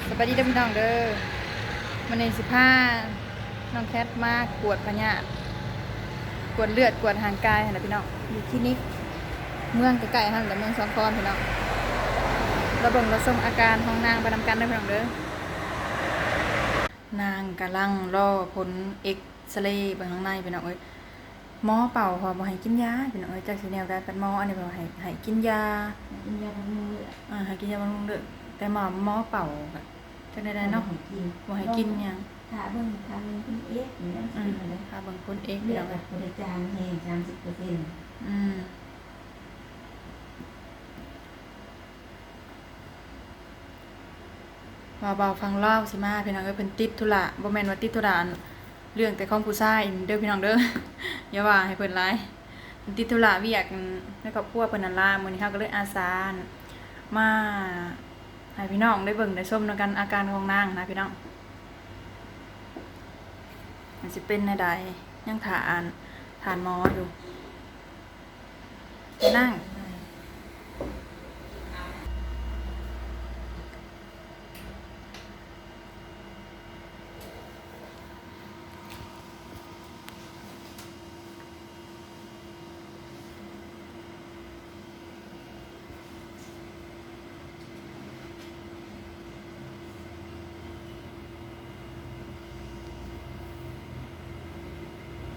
ສະບາຍດີເດີພີ່ນ້ອງເດີ ມື້ນີ້ຊິພານ້ອງແຄດມາກວດພະຍາດ ກວດເລືອດ ກວດຮ່າງກາຍຫັ້ນລະພີ່ນ້ອງ ຢູ່ຄລີນິກເມືອງໃກ້ໆຫັ້ນແຫຼະ ເມືອງສອງຄອນພີ່ນ້ອງ ລະເບິ່ງລະຊົມອາການຂອງນາງໄປນຳກັນເດີພີ່ນ້ອງເດີ. ນາງກຳລັງລໍຜົນເອັກສະເລເບິ່ງທາງໃນພີ່ນ້ອງເອີຍ. ໝໍເປົ່າເພາະວ່າບໍ່ໃຫ້ກິນຢາພີ່ນ້ອງເອີຍ ຈັກຊິແນວໃດ ບັດໝໍອັນນີ້ເພິ່ນວ່າໃຫ້ ໃຫ້ກິນຢາ ໃຫ້ກິນຢາບຳລຸງເລືອດ ອ່າ ໃຫ້ກິນຢາບຳລຸງເລືອດ ແຕ່ໝໍ ໝໍເປົ່າກໍຈັກແນວໃດເນາະ ບໍ່ໃຫ້ກິນ ບໍ່ໃຫ້ກິນຫຍັງ ຖ້າເບິ່ງ ຖ້າເບິ່ງຜົນເອັກນີ້ ອືມ ຖ້າເບິ່ງຜົນເອັກ ເລືອດກໍບໍ່ໄດ້ຈາງແຮງ ສາມສິບເປີເຊັນ ອືມ. ວ່າບ່າວຝັ່ງລາວຊິມາພີ່ນ້ອງເອີຍ ເພິ່ນຕິດທຸລະ ບໍ່ແມ່ນວ່າຕິດທຸລະອັນ ເລື່ອງແຕ່ຂອງຜູ້ຊາຍເດີພີ່ນ້ອງເດີ ຢ່າວ່າໃຫ້ເພິ່ນຫຼາຍ ເພິ່ນຕິດທຸລະວຽກໃນຄອບຄົວເພິ່ນຫັ້ນລະ ມື້ນີ້ເຮົາກໍເລີຍອາສາມາໃຫ້ພີ່ນ້ອງໄດ້ເບິ່ງໄດ້ຊົມນຳກັນອາການຂອງນາງນະພີ່ນ້ອງ ມັນຊິເປັນແນວໃດ ຍັງຖ້າອັນ ທ່ານໝໍຢູ່. ໄປນັ່ງ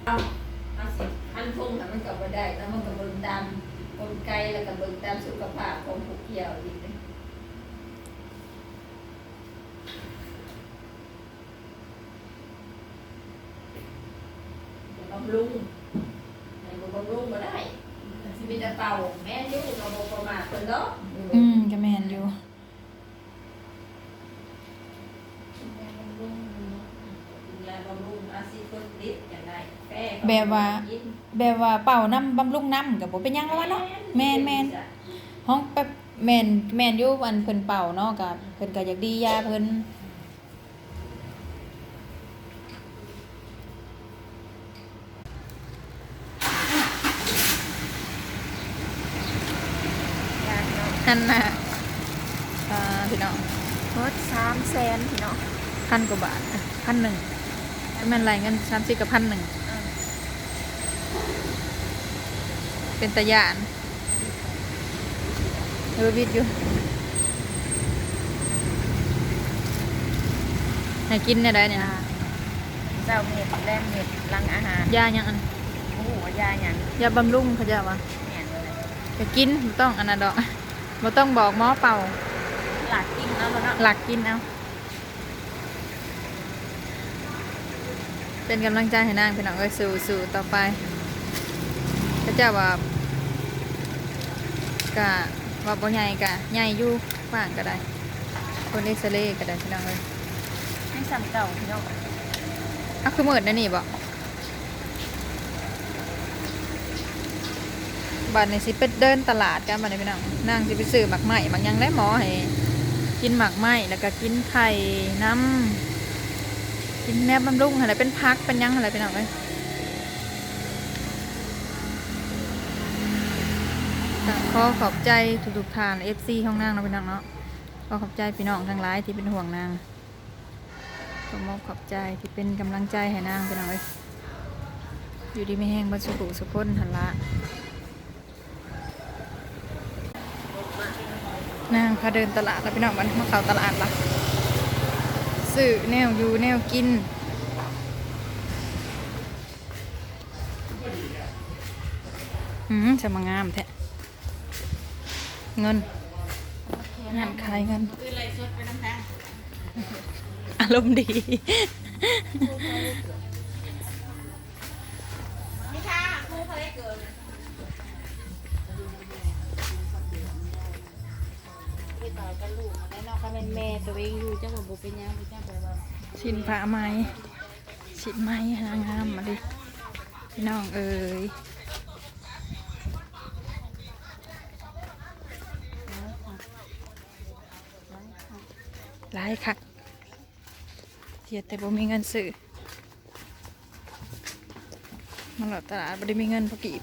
ເອົາ ເຮົາຊິຟັນທົງຫັ້ນມັນກໍບໍ່ໄດ້ເນາະ ມັນກໍເບິ່ງຕາມກົນໄກ ແລ້ວກໍເບິ່ງຕາມສຸຂະພາບຂອງຜູ້ກ່ຽວອີກເດ້. ບຳລຸງ ແມ່ນບໍ່ບຳລຸງບໍ່ໄດ້ ມັນຊິມີແຕ່ເປົ່າ ແມ່ນຢູ່ ກໍບໍ່ປະໝາດເພິ່ນດອກ ອືມ ກໍແມ່ນຢູ່ ກິນຢາບຳລຸງ ກິນຢາບຳລຸງ ອາຊິດໂຟລິກຈັ່ງໃດ ແບບວ່າ ແບບວ່າເປົ່ານຳບຳລຸງນຳກໍບໍ່ເປັນຫຍັງແລ້ວວະເນາະ ແມ່ນ ແມ່ນ ແມ່ນ ຂອງແບບ ແມ່ນ ແມ່ນຢູ່ ອັນເພິ່ນເປົ່າເນາະ ກໍເພິ່ນກໍຢາກດີຢາເພິ່ນ. ຫັ້ນນະ ອ່າ ພີ່ນ້ອງ ເໝິດສາມແສນພີ່ນ້ອງ ພັນກວ່າບາດ ພັນໜຶ່ງ ແມ່ນໄລ່ເງິນສາມສິບກັບພັນໜຶ່ງ ເອີ ເປັນຕາຢ້ານ. ເອີ ວິດຢູ່ ໃຫ້ກິນແນວໃດນີ້ນະ? ອ່າ ເຊົ້າເມັດ ແລງເມັດ ຫຼັງອາຫານ. ຢາຫຍັງອັນ? ບໍ່ຮູ້ວ່າຢາຫຍັງ ຢາບຳລຸງເຂົາເຈົ້າວ່າ. ແມ່ນແຫຼະ ກໍກິນ ບໍ່ຕ້ອງອັນນັ້ນດອກ ບໍ່ຕ້ອງບອກໝໍເປົ່າ ຫຼັກກິນເອົາໂລດເນາະ ຫຼັກກິນເອົາ. ເປັນກຳລັງໃຈໃຫ້ນາງພີ່ນ້ອງເອີຍ ສູ້ໆຕໍ່ໄປ ເຂົາເຈົ້າວ່າ ກະວ່າບໍ່ໃຫຍ່ກະໃຫຍ່ຢູ່ ກວ້າງກໍໄດ້ ຄົນເອັກສະເລກໍໄດ້ພີ່ນ້ອງເອີຍ ຍັງສ່ຳເກົ່າພີ່ນ້ອງ. ເອົາ ຄືມືດແນວນີ້ບໍ? ບາດນີ້ຊິໄປເດີນຕະຫຼາດກັນບາດນີ້ພີ່ນ້ອງ ນາງຊິໄປຊື້ໝາກໄມ້ໝາກຫຍັງແຫຼະ ໝໍໃຫ້ກິນໝາກໄມ້ ແລ້ວກໍກິນໄຂ່ນຳ ກິນແນວບຳລຸງຫັ້ນແຫຼະ ເປັນຜັກເປັນຫຍັງຫັ້ນແຫຼະພີ່ນ້ອງເອີຍ. ກໍຂໍຂອບໃຈທຸກໆທ່ານ ເອັຟຊີຂອງນາງເນາະພີ່ນ້ອງເນາະ ຂໍຂອບໃຈພີ່ນ້ອງທັງຫຼາຍທີ່ເປັນຫ່ວງນາງ. ຂໍຂອບໃຈທີ່ເປັນກຳລັງໃຈໃຫ້ນາງພີ່ນ້ອງເອີຍ ຢູ່ດີມີແຮງເບິດສູ່ຜູ້ສູ່ຄົນຫັ້ນລະ. ນາງພາເດີນຕະຫຼາດລະພີ່ນ້ອງ ບັດນີ້ມາເຂົ້າຕະຫຼາດລະ ຊື້ແນວຢູ່ແນວກິນ. ອືມ ສະມາງາມແທ້. ເງິນ ຮ້ານຂາຍເງິນ ອາລົມດີ. ສິ້ນຜ້າໄໝ ສິ້ນໄໝ ງາມມາເດ ພີ່ນ້ອງເອີຍ. ຫຼາຍຄັກ ເສຍແຕ່ບໍ່ມີເງິນຊື້ ມາເລາະຕະຫຼາດບໍ່ໄດ້ມີເງິນພໍກີບ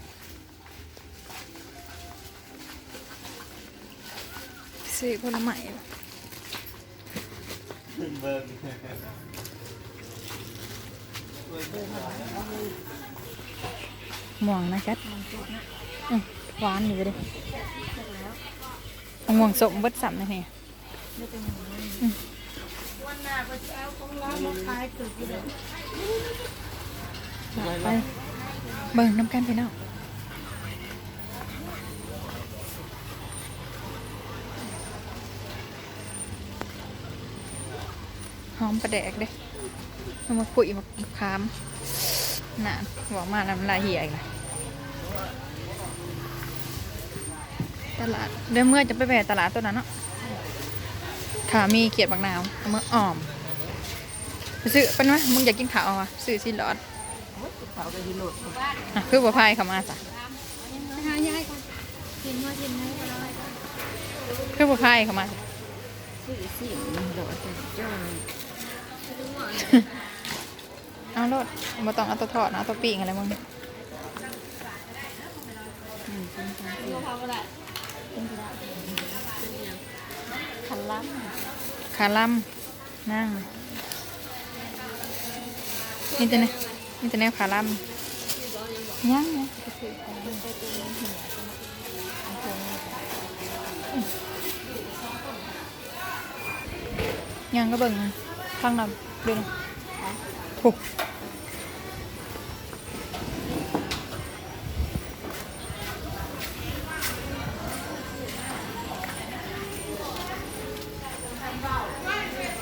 ຊື້ຜົນລະໄມ້. ມ່ວງນະຈັດ ອື ຫວານຢູ່ເດ້ ໝາກມ່ວງສົ້ມເບິດຊ້ຳນະນີ້. ໄປເບິ່ງນຳກັນພີ່ນ້ອງ ຫອມປາແດກເດ້ ເອົາມາຄຸຍ ມາຂາມ ນັ້ນ ເວົ້າມານ້ຳລາຍເຫຍອີກລະ. ຕະຫຼາດ ດຽວເມື່ອຈະໄປແວ່ຕະຫຼາດໂຕນັ້ນເນາະ ຂ້າມີຂຽດບັກນາວ ເອົາມາອ້ອມ ໄປຊື້ ໄປນຳ ມຶງຢາກກິນເຂົ້າຫວາ ຊື້ຊີ້ນຫຼອດ ໂອ້ຍ ກິນເຂົ້າກໍຢູ່ໂລດ ອ່ະ ຄືບໍ່ພາຍເຂົ້າມາຊະ ໄປຫາຍາຍກ່ອນ ກິນຫົວກິນໝູກໍໄດ້ ຄືບໍ່ພາຍເຂົ້າມາຊະ ຊື້ຊີ້ນຫຼອດຈ້ອຍ. ເອົາໂລດ ບໍ່ຕ້ອງເອົາຕົວທອດນະ ເອົາຕົວປີ້ງຫັ້ນແຫຼະມຶງ. ຄາລຳ ຄາລຳນາງ ມີແຕ່ແນວ ມີແຕ່ແນວຄາລຳ ຍັງ ຍັງ. ຍ່າງໄປເບິ່ງທາງນັ້ນເດ້ ພຸ້ນ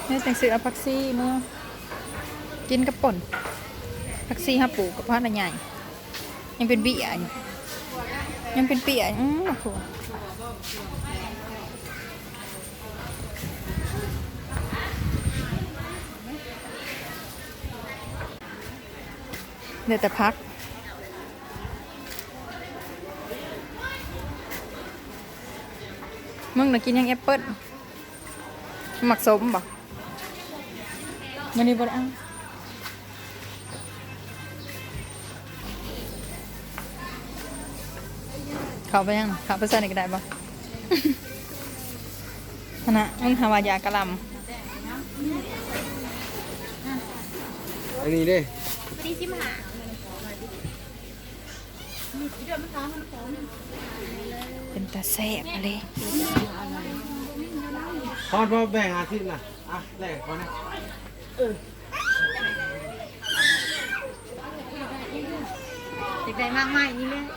ນີ້ຈັ່ງຊື້ເອົາຜັກຊີເມືອກິນກັບປົ່ນ ຜັກຊີເຮົາປູກກໍພໍລະໃຫຍ່ ຍັງເປັນເບ້ຍຢູ່ ຍັງເປັນເບ້ຍ ອື ບັກຖົ່ວ ເຫຼືອແຕ່ຜັກ ມຶງນະກິນຍັງແອັບເປິ້ນ ມັກສົ້ມບໍ່? ມື້ນີ້ບໍ່ໄດ້ເອົາ ເຂົ້າໄປຍັງ ເຂົ້າໄປໃສ່ນີ້ກໍໄດ້ບໍ່? ຫັ້ນນະ ມຶງຫາວ່າຢາກະຫຼ່ຳ ອັນນີ້ເດ້ ອັນນີ້ສິບຫ້າ. ເປັນຕາແຊບອີ່ຫຼີ ຮອດບໍ່? ແບ່ງຫ້າສິບນະ ອ່ະ ແລກກ່ອນນະ ເອີ ຢາກໄດ້ໝາກໄມ້ນີ້ເລີຍ ເ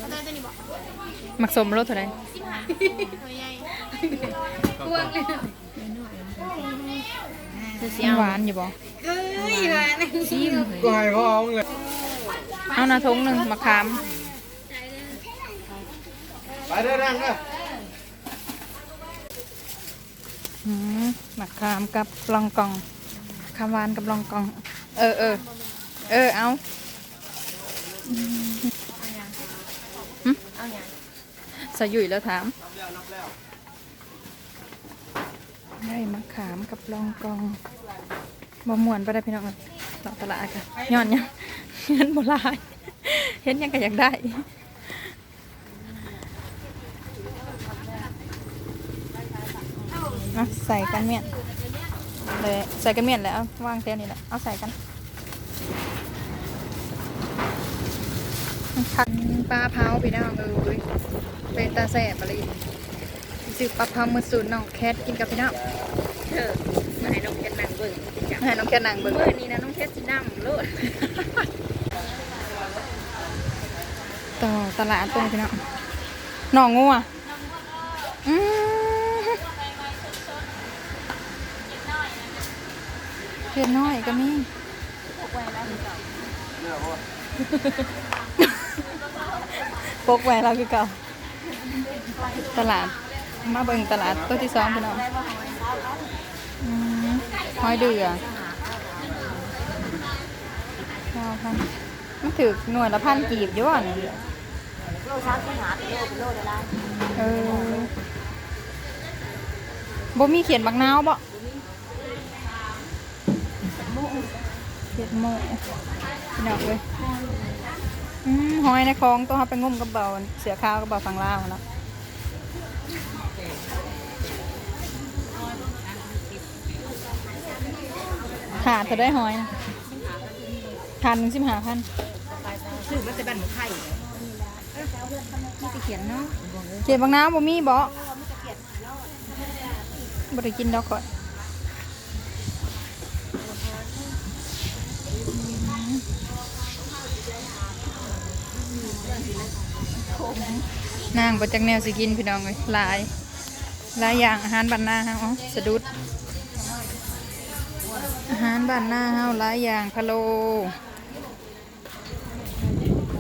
ອົາຕົວນີ້ບໍ່? ໝາກສົ້ມໂລເທົ່າໃດ? ສິບຫ້າ ໂຕໃຫຍ່ ກວ້າງເລີຍ. ມັນຫວານຢູ່ບໍ່? ເອີຍ ຫວານ ຊີມ ກໍໃຫ້ເຂົາເອົາເລີຍ ເອົານະ ຖົງໜຶ່ງ ໝາກຂາມ ໄປເດີ ນັ່ງເດີ ອືມ ໝາກຂາມກັບລອງກອງ ຂາມຫວານກັບລອງກອງ ເອີ ເອີ ເອີ ເອົາ ອືມ ຫຶ? ເອົາຫຍັງ? ສາວຫຍຸ້ຍລາວຖາມ ໄດ້ໝາກຂາມກັບລອງກອງ ບໍ່ມ່ວນປານໃດພີ່ນ້ອງເອີຍ ເລາະຕະຫຼາດກະ ຍ້ອນຫຍັງ? ເງິນບໍ່ຫຼາຍ ເຫັນຫຍັງກະຢາກໄດ້ ເອົາໃສ່ກັນມ້ຽນ ແລະ ໃສ່ກັນມ້ຽນແລ້ວ ເອົາວາງແຖວນີ້ແຫຼະ ເອົາໃສ່ກັນ ຜັກ ປາເຜົາພີ່ນ້ອງເອີຍ ເປັນຕາແຊບອີ່ຫຼີ ຊື້ປາເຜົາມາສູດນ້ອງແຄດກິນກັບພີ່ນ້ອງ ເອີ ມາໃຫ້ນ້ອງແຄດນັ່ງເບິ່ງ ໃຫ້ນ້ອງແຄດນັ່ງເບິ່ງ ມື້ນີ້ນະນ້ອງແຄດຊິນັ່ງໂລດ ຕໍ່ຕະຫຼາດຕົວນີ້ພີ່ນ້ອງ ໜໍ່ງົວ ອືມ ເຫັດນ້ອຍກໍມີ ປົກໄວ້ລາວຄືເກົ່າ ປົກໄວ້ລາວຄືເກົ່າ ຕະຫຼາດ ມາເບິ່ງຕະຫຼາດໂຕທີສອງພີ່ນ້ອງ ອືມ ຫອຍເດືອ ຊາວພັນ ມັນຖືກໜ່ວຍລະພັນກີບຢູ່ບໍ່ນີ້? ໂລສາມສິບຫ້າ ເປັນໂລ ເປັນໂລໄດ້ຫຼາຍ ເອີ ບໍ່ມີຂຽນບັກນາວບໍ່? ບໍ່ມີ ຂຽນໂມ ພີ່ນ້ອງເອີຍ ອືມ ຫອຍໃນຄອງ ໂຕເຮົາໄປງົມກັບເບົາເສືອຂາວກັບເບົາຝັ່ງລາວຫັ້ນເນາະ. ຖາດເທົ່າໃດຫອຍນະ? ຖາດໜຶ່ງສິບຫ້າພັນ. ຊື້ມາແຕ່ບ້ານໝາກໄຂ່ ມີແຕ່ຂຽນເນາະ. ຂຽນບັກນາວບໍ່ມີບໍ? ບໍ່ໄດ້ກິນດອກຂ້ອຍ. ນາງບໍ່ຈັກແນວຊິກິນ ພີ່ນ້ອງເອີຍ ຫຼາຍ ຫຼາຍຢ່າງ ອາຫານບ້ານນາເຮົາ. ເອົ້າ ສະດຸດ ອາຫານບ້ານນາເຮົາຫຼາຍຢ່າງ ພະໂລ້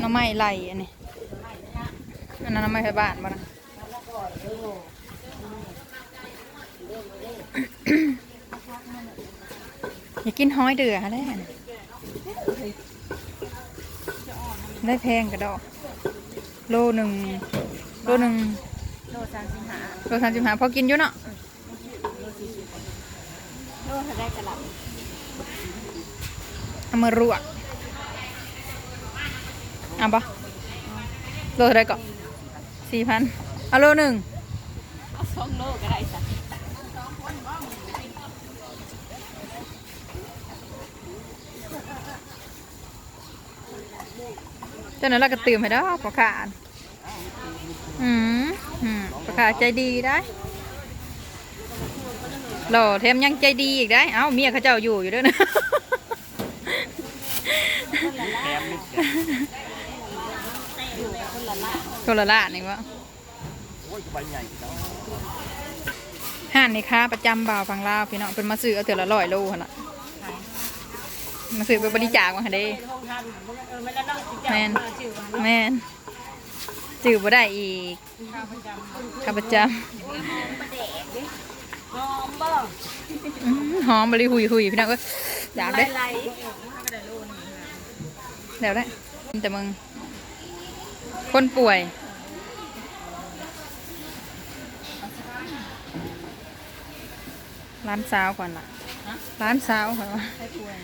ໜໍ່ໄມ້ໄລ່ ອັນນີ້ ອັນນັ້ນໜໍ່ໄມ້ໄທບ້ານບໍ່ນະ? ຢາກກິນຫອຍເດືອຫັ້ນແຫຼະ ໄດ້ແພງກະດອກ. ໂລໜຶ່ງ ໂລໜຶ່ງ ໂລສາມສິບຫ້າ ໂລສາມສິບຫ້າ ພໍກິນຢູ່ເນາະ. ໂລເທົ່າໃດກະລຳ? ເອົາມາລວກ ເອົາບໍ່? ໂລເທົ່າໃດເກາະ? ສີ່ພັນ. ເອົາໂລໜຶ່ງ ເອົາສອງໂລກະໄດ້ຊະ. ເຈົ້ານັ້ນລະກະຕື່ມໃຫ້ດອກ ພໍ່ຄ້າ. ອືມ ອືມ ພໍ່ຄ້າໃຈດີໄດ໋ ຫຼໍ່ແຖມຍັງໃຈດີອີກໄດ໋. ເອົ້າ ເມຍເຂົາເຈົ້າຢູ່ ຢູ່ເດີນະ. ຄົນລະລ້ານນີ້ບໍ? ຮ້ານນີ້ຄ້າປະຈຳບ່າວຝັ່ງລາວ ພີ່ນ້ອງ ເພິ່ນມາຊື້ເອົາເທື່ອລະຮ້ອຍໂລຫັ້ນລະ ມາຊື້ໄປບໍລິຈາກວ່າຫັ້ນເດ້. ແມ່ນ ແມ່ນ ຈື່ບໍ່ໄດ້ອີກ ຂາປະຈຳ ຂາປະຈຳ. ຫອມບໍ່? ອືມ ຫອມມະລິຫຸຍໆ ພີ່ນ້ອງເອີຍ ຢາກເດ້. ແລ້ວແຫຼະ ກິນແຕ່ເບິ່ງ ຄົນປ່ວຍ ຫຼານສາວຂ້ອຍລະ ຫຼານສາວຂ້ອຍວ່າ ໃຜປ່ວຍ?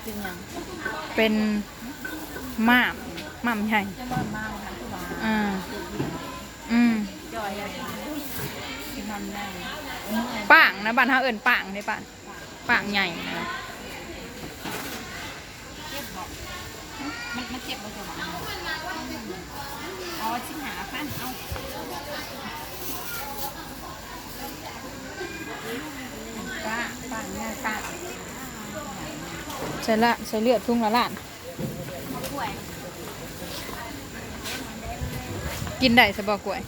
ເປັນຫຍັງ? ເປັນມ້າມ ມ້າມໃຫຍ່. ເຈົ້ານອນມາຫວາ? ອ່າ ອືມ ຈ້ອຍ ຊິມັນແມ່ ປ້າງນະ ບ້ານເຮົາເອີ້ນປ້າງເດ້ ປ້າງ ປາກໃຫຍ່ນະ. ເຈັບບໍ່? ມັນ ມັນເຈັບບໍ່? ເຈົ້າວ່າ ອໍ ສິບຫ້າພັນ ເອົາ ປາກ ປາກໃຫຍ່ ປາກ ໃສ່ລະ ໃສ່ເລືອດ ທຸງລະລ້ານ. ກິນໄດ້ຊະບໍ່ກ້ວຍ?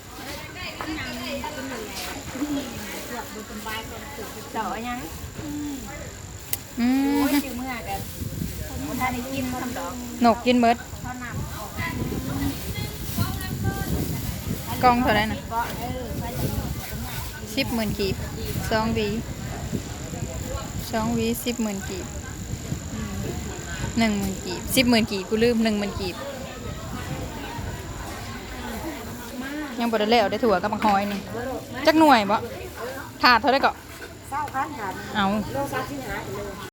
ເຈົ້າຫຍັງ? ອືມ ໂອ້ຍ ຊື້ເມື່ອກະບໍ່ທັນໄດ້ກິນຊ້ຳດອກ ນົກກິນເບິດ. ກ່ອງເທົ່າໃດນະ? ສິບໝື່ນກີບ ສອງຫວີ ສອງຫວີ ສິບໝື່ນກີບ ໜຶ່ງໝື່ນກີບ ສິບໝື່ນກີບ ກູລືມ ໜຶ່ງໝື່ນກີບ. ຍັງບໍ່ໄດ້ແລ້ວເດ້ ຖົ່ວກັບໝາກຫອຍນີ້ ຈັກໜ່ວຍບໍ? ຖາດເທົ່າໃດເກາະ? ຊາວພັນບາດ. ເອົາ ໂລສາມສິບຫ້າກິໂລ.